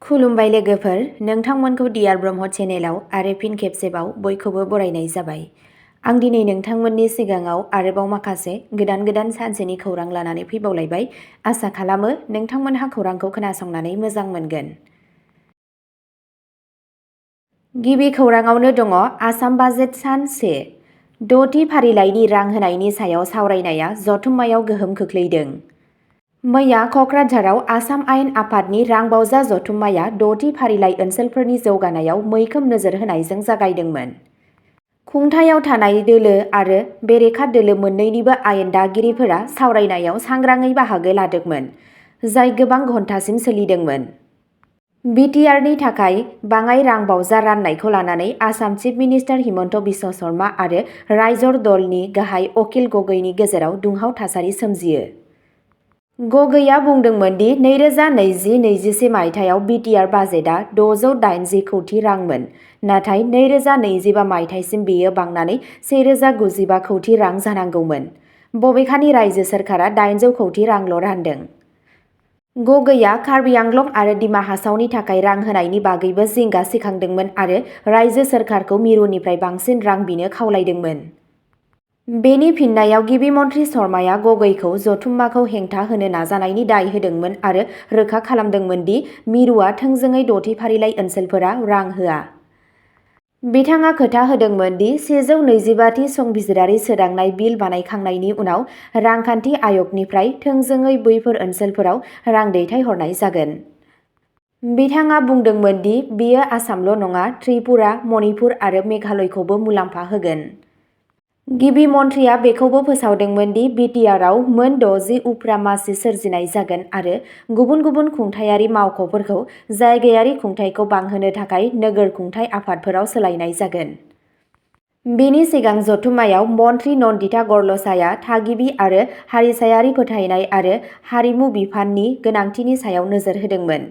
खुलुमबाय लोगोफोर, नोंथांमोनखौ डियार ब्रह्म चेनेलाव आरो फिन खेबसेबाव बयखौबो बरायनाय जाबाय। आं दिनै नोंथांमोननि सिगाङाव आरोबाव माखासे गोदान सानसेनि खौरां लानानै फैबावलायबाय। आसा खालामो नोंथांमोनहा खौरांखौ खोनासंनानै मोजां मोनगोन। गिबि खौराङावनो दङ आसाम बाजेट सान 1। 6थि फारिलाइनि रां होनायनि सायाव सावरायनाया जथुम्मायाव गोहोम खोख्लैदों। मैया कक्राझाराव आसाम आयेन आफादनि रांबावजा जथुम्माया 6थि फारिलाइ ओनसोलफोरनि जौगानायाव मैखोम नोजोर होनायजों जागायदोंमोन। खुंथायाव थानाय दोलो आरो बेरेखा दोलो मोन्नैनिबो आयेन दागिरिफोरा सावरायनायाव सांग्राङै बाहागो लादोंमोन, जाय गोबां घन्टासिम सोलिदोंमोन। बिटिआरनि थाखाय बाङाइ रांबावजा राननायखौ लानानै आसाम चिफ मिनिस्टार हिमन्त बिश्व शर्मा आरो रायजर दलनि गाहाय अखिल गगैनि गेजेराव दुंहाव थासारि सोमजियो। गगैआ बुंदोंमोन दि 2020-21 मायथाइयाव बिटिआर बाजेटआ 680 कौटि रांमोन, नाथाय 2025 मायथाइसिम बेयो बांनानै 1095 कौटि रां जानांगौमोन। बबेखानि रायजो सोरखारा 800 कौटि रांल' रानदों। गगैआ कार्बि आंलं आरो दिमा हासावनि थाखाय रां होनायनि बागैबो जिंगा सिखांदोंमोन आरो रायजो सोरखारखौ मिरुनिफ्राय बांसिन रां बिनो खावलायदोंमोन। बेनि फिननायाव गिबि मन्थ्रि शर्माया गगैखौ जथुम्माखौ हेंथा होनो नाजानायनि दाय होदोंमोन आरो रोखा खालामदोंमोन दि मिरुआ थोंजोङै 6थि फारिलाइ ओनसोलफोरा रां होआ। बिथाङा खोथा होदोंमोन दि 125थि संबिजिरारि सोदांनाय बिल बानायखांनायनि उनाव रांखान्थि आय'गनिफ्राय थोंजोङै बैफोर ओनसोलफोराव रां दैथायहरनाय जागोन। बिथाङा बुंदोंमोन दि बेयो आसामल' नङा, त्रिपुरा, मणिपुर आरो मेघालयखौबो मुलाम्फा होगोन। गिबि मन्थ्रिया बेखौबो फोसावदोंमोन दि बिटिआरआव मोन 60 उफ्रा मासि सोरजिनाय जागोन आरो गुबुन खुंथायारि मावख'फोरखौ जायगायारि खुंथायखौ बांहोनो थाखाय नोगोर खुंथाय आफादफोराव सोलायनाय जागोन। बेनि सिगां जथुम्मायाव मन्थ्रि नन्दिता गर्लसाया थागिबि आरो हारिसायारि फोथायनाय आरो हारिमु बिफाननि गोनांथिनि सायाव नोजोर होदोंमोन।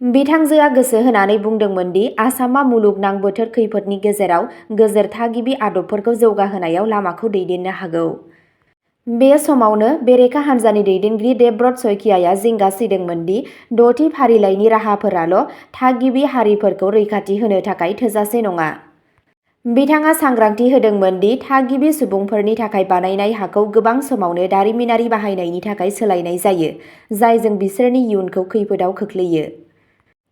बिथांजोआ गोसो होनानै बुंदोंमोन दि आसामआ मुलुगनां बोथोर खैफोदनि गेजेराव गोजोर थागिबि आदबफोरखौ जौगाहोनायाव लामाखौ दैदेननो हागौ। बे समावनो बेरेखा हान्जानि दैदेनगिरि देबब्रत सइकियाआ जिंगा सिदोंमोन दि 6थि फारिलाइनि राहाफोराल' थागिबि हारिफोरखौ रैखाथि होनो थाखाय थोजासे नङा। बिथाङा सांग्रांथि होदोंमोन दि थागिबि सुबुंफोरनि थाखाय बानायनाय हाखौ गोबां समावनो दारिमिनारि बाहायनायनि थाखाय सोलायनाय जायो, जायजों बिसोरनि इयुनखौ खैफोदाव खोख्लैयो।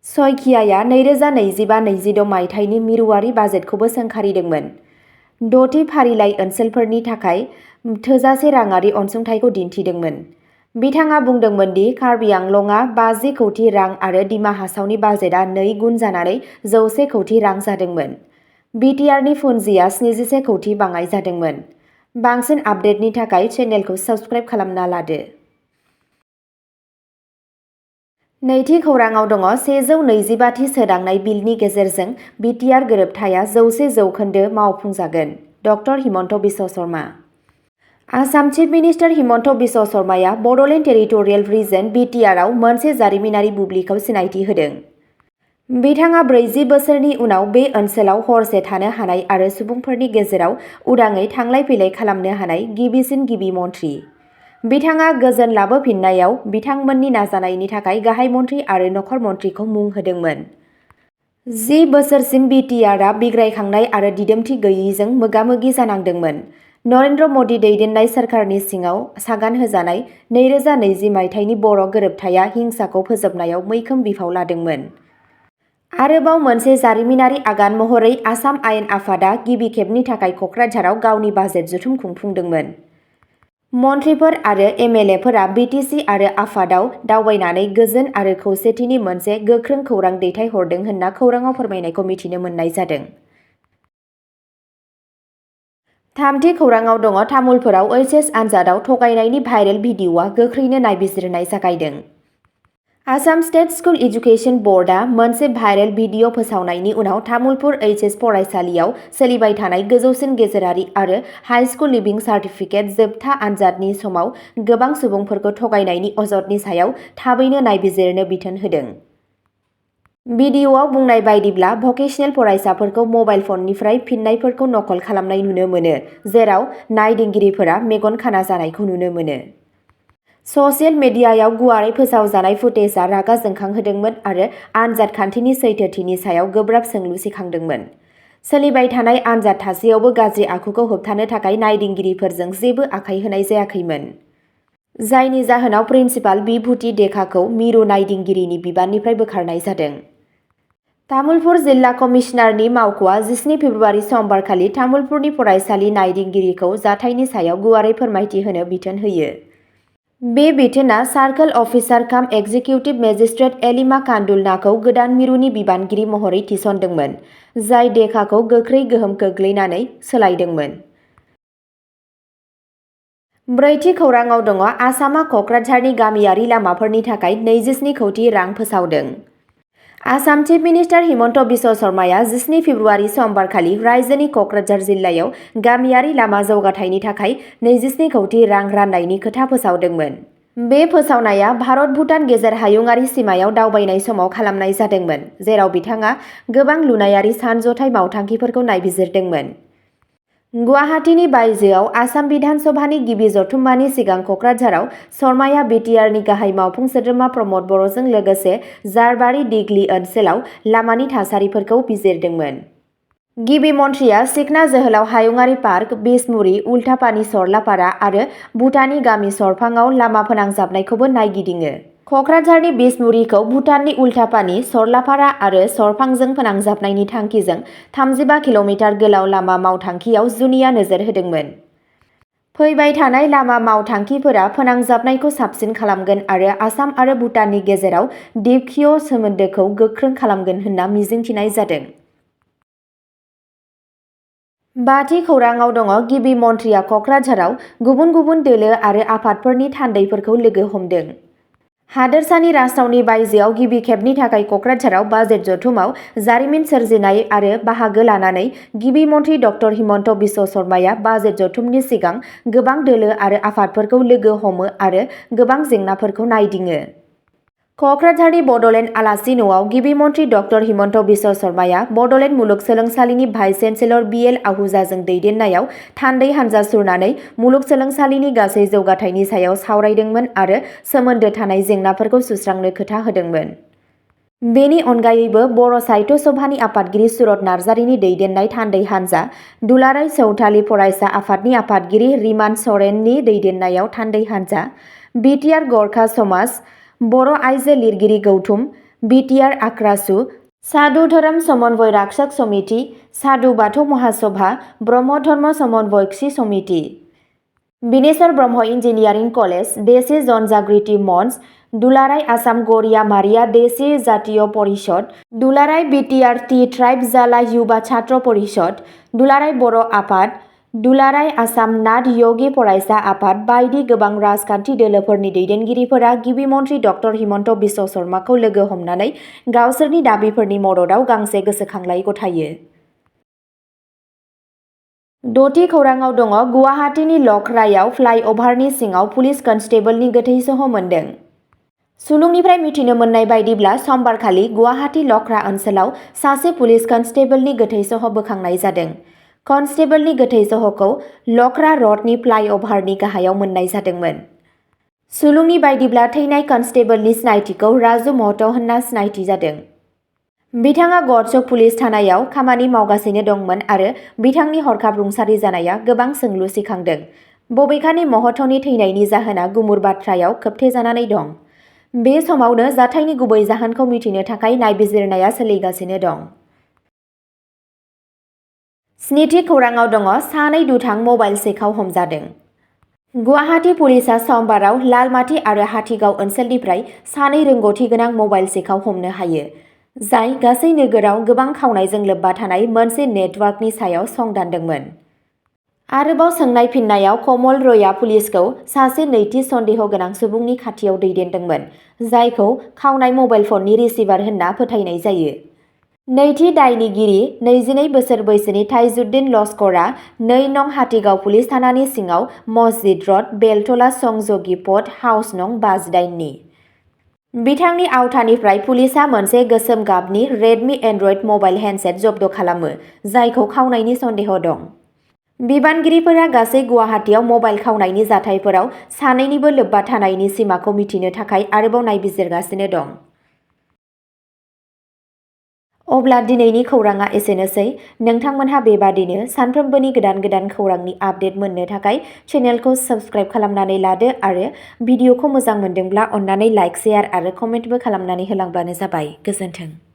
सइकियाआ 2025-26 मायथाइनि मिरुआरि बाजेटखौबो सोंखारिदोंमोन। 6थि फारिलाइ ओनसोलफोरनि थाखाय थोजासे राङारि अनसुंथाइखौ दिन्थिदोंमोन। बिथाङा बुंदोंमोन दि कार्बि आंलंआ 50 कौटि रां आरो दिमा हासावनि बाजेटआ 2 गुन जानानै 100 कौटि रां जादोंमोन। बिटिआरनि फुन्जिया 77 कौटि बाङाइ जादोंमोन। बांसिन आपडेटनि थाखाय चेनेलखौ साबस्क्राइब खालामना लादो। नैथि खौराङाव दङ 125थि सोदांनाय बिलनि गेजेरजों बिटिआर गोरोबथाया 100% मावफुंजागोन। Doctor Himanta Biswa Sarma. Assam chief minister Himanta Biswa शर्माया बड'लेण्ड टेरिटरियेल रिजन बिटिआरआव मोनसे जारिमिनारि बुब्लिखौ सिनायथि होदों। बिथाङा 40 बोसोरनि उनाव बे ओनसोलाव हरसे थानो हानाय आरो सुबुंफोरनि गेजेराव उदाङै थांलाय फैलाय खालामनो हानाय गिबि मन्थ्रि। बिथाङा गोजोन लाबोफिननायाव बिथांमोननि नाजानायनि थाखाय गाहाय मन्थ्रि आरो नखर मन्थ्रिखौ मुं होदोंमोन। 10 बोसोरसिम बिटिआरआ बिग्रायखांनाय आरो दिदोमथि गैयैजों मोगा-मोगि जानांदोंमोन। नरेन्द्र मदि दैदेननाय सोरखारनि सिङाव सागान होजानाय 2020 मायथाइनि बर' गोरोबथाया हिंसाखौ फोजोबनायाव मैखोम बिफाव लादोंमोन। आरोबाव मोनसे जारिमिनारि आगान महरै आसाम आयेन आफादआ गिबि खेबनि थाखाय कक्राझाराव गावनि बाजेट जथुम खुंफुंदोंमोन। मन्थ्रिफोर आरो एमएलएफोरा बिटिसि आरो आफादाव दावबायनानै गोजोन आरो खौसेथिनि मोनसे गोख्रों खौरां दैथायहरदों होनना खौराङाव फोरमायनायखौ मिथिनो मोननाय जादों। थामथि खौराङाव दङ तामुलपुराव ओइचएस आनजादाव थगायनायनि भाइरेल भिडिअ'आ गोख्रैनो नायबिजिरनाय जागायदों। आसाम स्टेट स्कुल एजुकेशन बर्डआ मोनसे भाइरेल भिडिअ' फोसावनायनि उनाव तामुलपुर ओइचएस फरायसालियाव सोलिबाय थानाय गोजौसिन गेजेरारि आरो हाइ स्कुल लिभिं सार्टिफिकेट जोबथा आनजादनि समाव गोबां सुबुंफोरखौ थगायनायनि अजदनि सायाव थाबैनो नायबिजिरनो बिथोन होदों। भिडिअ'आव बुंनाय बायदिब्ला भकेसनेल फरायसाफोरखौ मबाइल फननिफ्राय फिननायफोरखौ नकल खालामनाय नुनो मोनो, जेराव नायदिंगिरिफोरा मेगन खाना जानायखौ नुनो मोनो। ससियेल मिडियायाव गुवारै फोसावजानाय फुटेजआ रागा जोंखांहोदोंमोन आरो आनजाद खान्थिनि सैथोथिनि सायाव गोब्राब सोंलु सिखांदोंमोन। सोलिबाय थानाय आनजाद थासेयावबो गाज्रि आखुखौ होबथानो थाखाय नायदिंगिरिफोरजों जेबो आखाय होनाय जायाखैमोन। जायनि जाहोनाव प्रिन्सिपाल बिभूति देखाखौ मिरु नायदिंगिरिनि बिबाननिफ्राय बोखारनाय जादों। तामुलपुर जिल्ला कमिशनारनि मावख'आ 17 फेब्रुवारि समबारखालि तामुलपुरनि फरायसालि नायदिंगिरिखौ जाथायनि सायाव गुवारै फोरमायथि होनो बिथोन होयो। बे बिथोनआ सार्कल अफिसार काम एक्जिकिउटिभ मेजिस्ट्रेट एलिमा कान्दुलनाखौ गोदान मिरुनि बिबानगिरि महरै थिसनदोंमोन, जाय देखाखौ गोख्रै गोहोम खोख्लैनानै सोलायदोंमोन। ब्रैथि खौराङाव दङ आसामआ क'क्राझारनि गामियारि लामाफोरनि थाखाय 27 कौटि रां फोसावदों। आसाम चिफ मिनिस्टार हिमन्त बिश्व शर्माया 17 फेब्रुवारि समबारखालि रायजोनि क'क्राझार जिल्लायाव गामियारि लामा जौगाथायनि थाखाय 27 कौटि रां राननायनि खोथा फोसावदोंमोन। बे फोसावनाया भारत-भुटान गेजेर हायुंआरि सिमायाव दावबायनाय समाव खालामनाय जादोंमोन, जेराव बिथाङा गोबां लुनायारि सानज'थाय मावथांखिफोरखौ नायबिजिरदोंमोन। गुवाहाटीनि बायजोआव आसाम बिधान सभानि गिबि जथुम्मानि सिगां क'क्राझाराव शर्माया बिटिआरनि गाहाय मावफुं सोद्रोमा प्रमद बर'जों लोगोसे जारबारि दिग्लि ओनसोलाव लामानि थासारिफोरखौ बिजिरदोंमोन। गिबि मन्थ्रिया सिखना जोहोलाव हायुंआरि पार्क, बिसमुरि, उल्टापानि सरलापारा आरो भुटाननि गामि सरफाङाव लामा फोनांजाबनायखौबो नायगिदिङो। क'क्राझारनि बिसमुरिखौ भुटाननि उल्टापानि, सरलापारा आरो सरफांजों फोनांजाबनायनि थांखिजों 35 किल'मिटार गोलाव लामा मावथांखियाव जुनिया नोजोर होदोंमोन। फैबाय थानाय लामा मावथांखिफोरा फोनांजाबनायखौ साबसिन खालामगोन आरो आसाम आरो भुटाननि गेजेराव द्विपक्षीय सोमोन्दोखौ गोख्रों खालामगोन होनना मिजिंथिनाय जादों। बाथि खौराङाव दङ गिबि मन्थ्रिया क'क्राझाराव गुबुन गुबुन दोलो आरो आफादफोरनि थान्दैफोरखौ लोगो हमदों। हादोरसानि राजथावनि बायजोआव गिबि खेबनि थाखाय क'क्राझाराव बाजेट जथुमाव जारिमिन सोरजिनाय आरो बाहागो लानानै गिबि मन्थ्रि डक्टर हिमन्त बिश्व शर्माया बाजेट जथुमनि सिगां गोबां दोलो आरो आफादफोरखौ लोगो हमो आरो गोबां जेंनाफोरखौ नायदिङो। क'क्राझारनि बड'लेण्ड आलासि न'आव गिबि मन्थ्रि डक्टर हिमन्त बिश्व शर्माया बड'लेण्ड मुलुगसोलोंसालिनि भाइस चेन्सेलर बिएल आहूजाजों दैदेननायाव थान्दै हानजा सुरनानै मुलुगसोलोंसालिनि गासै जौगाथायनि सायाव सावरायदोंमोन आरो सोमोन्दो थानाय जेंनाफोरखौ सुस्रांनो खोथा होदोंमोन। बेनि अनगायैबो बर' साहित्य सभानि आफादगिरि सुरत नार्जारिनि दैदेननाय थान्दै हानजा, दुलाराय सौथालि फरायसा आफादनि आफादगिरि रिमान सरेननि दैदेननायाव थान्दै हानजा, बिटिआर गरखा समाज, बर' आइजो लिरगिरि गौथुम, बिटिआर आक्रासु, साधु धोरोम समन्वय राक्षक समिति, साधु बाथौ महासभा, ब्रह्म धर्म समन्वयक्षी समिति, बिनेश्वर ब्रह्म इन्जिनियारिं कलेज, देशी जनजागृति मन्च, दुलाराय आसाम गरिया मारिया देशी जातीय परिषद, दुलाराय बिटिआर टि ट्राइब जाला युवा छात्र परिषद, दुलाराय बर' आफाद, दुलाराय आसाम नाथ योगी फरायसा आफाद बायदि गोबां राजखान्थि दोलोफोरनि दैदेनगिरिफोरा गिबि मन्थ्रि डक्टर हिमन्त बिश्व शर्माखौ लोगो हमनानै गावसोरनि दाबिफोरनि मददाव गांसे गोसोखांलाइ गथायो। द'थि खौराङाव दङ गुवाहाटीनि लखरायाव फ्लाइअभारनि सिङाव पुलिस कनस्टेबलनि गोथै सह मोन्दों। सुलुंनिफ्राय मिथिनो मोननाय बायदिब्ला समबारखालि गुवाहाटी लखरा ओनसोलाव सासे पुलिस कनस्टेबलनि गोथै सह बोखांनाय जादों। कनस्टेबलनि गोथै सहखौ लखरा रडनि फ्लाइअभारनि गाहायाव मोननाय जादोंमोन। सुलुंनि बायदिब्ला थैनाय कनस्टेबलनि सिनायथिखौ राजु महतो होनना सिनायथि जादों। बिथाङा गडचक पुलिस थानायाव खामानि मावगासिनो दंमोन आरो बिथांनि हरखाब रुंसारि जानाया गोबां सोंलु सिखांदों। बबेखानि महतोनि थैनायनि जाहोना गुमुर बाथ्रायाव खोबथेजानानै दं। बे समावनो जाथायनि गुबै जाहोनखौ मिथिनो थाखाय नायबिजिरनाया सोलिगासिनो दं। स्निथि खौराङाव दङ सानै दुथां मबाइल सेखाव हमजादों। गुवाहाटी पुलिसआ समबाराव लालमाटि आरो हाथिगाव ओनसोलनिफ्राय सानै रोंग'थि गोनां मबाइल सेखाव हमनो हायो, जाय गासै नोगोराव गोबां खावनायजों लोब्बा थानाय मोनसे नेटवार्कनि सायाव संदानदोंमोन। आरोबाव सोंनाय फिननायाव कमल रयआ पुलिसखौ सासे नैथि सन्देह गोनां सुबुंनि खाथियाव दैदेनदोंमोन, जायखौ खावनाय मबाइल फननि रिसीभार होनना फोथायनाय जायो। नैथि दायनिगिरि 22 बोसोर बैसोनि ताइजुद्दिन लस्करआ 2 नं हाथिगाव पुलिस थानानि सिङाव मस्जिद रड, बेलतला संजगि पथ, हाउस नं 58नि। बिथांनि आवथानिफ्राय पुलिसआ मोनसे गोसोम गाबनि रेडमि एन्ड्रइड मबाइल हेन्डसेट जब्द खालामो, जायखौ खावनायनि सन्देह दं। बिबानगिरिफोरा गासै गुवाहाटीआव मबाइल खावनायनि जाथायफोराव सानैनिबो लोब्बा थानायनि सिमाखौ मिथिनो थाखाय आरोबाव नायबिजिरगासिनो दं। अब्ला दिनैनि खौराङा एसेनोसै। नोंथांमोनहा बेबादिनो सानफ्रोमबोनि गोदान खौरांनि आपडेट मोननो थाखाय चेनेलखौ साबस्क्राइब खालामनानै लादो आरो भिडिअखौ मोजां मोनदोंब्ला अन्नानै लाइक, शेयार आरो कमेन्टबो खालामनानै होलांब्लानो जाबाय। गोजोन्थों।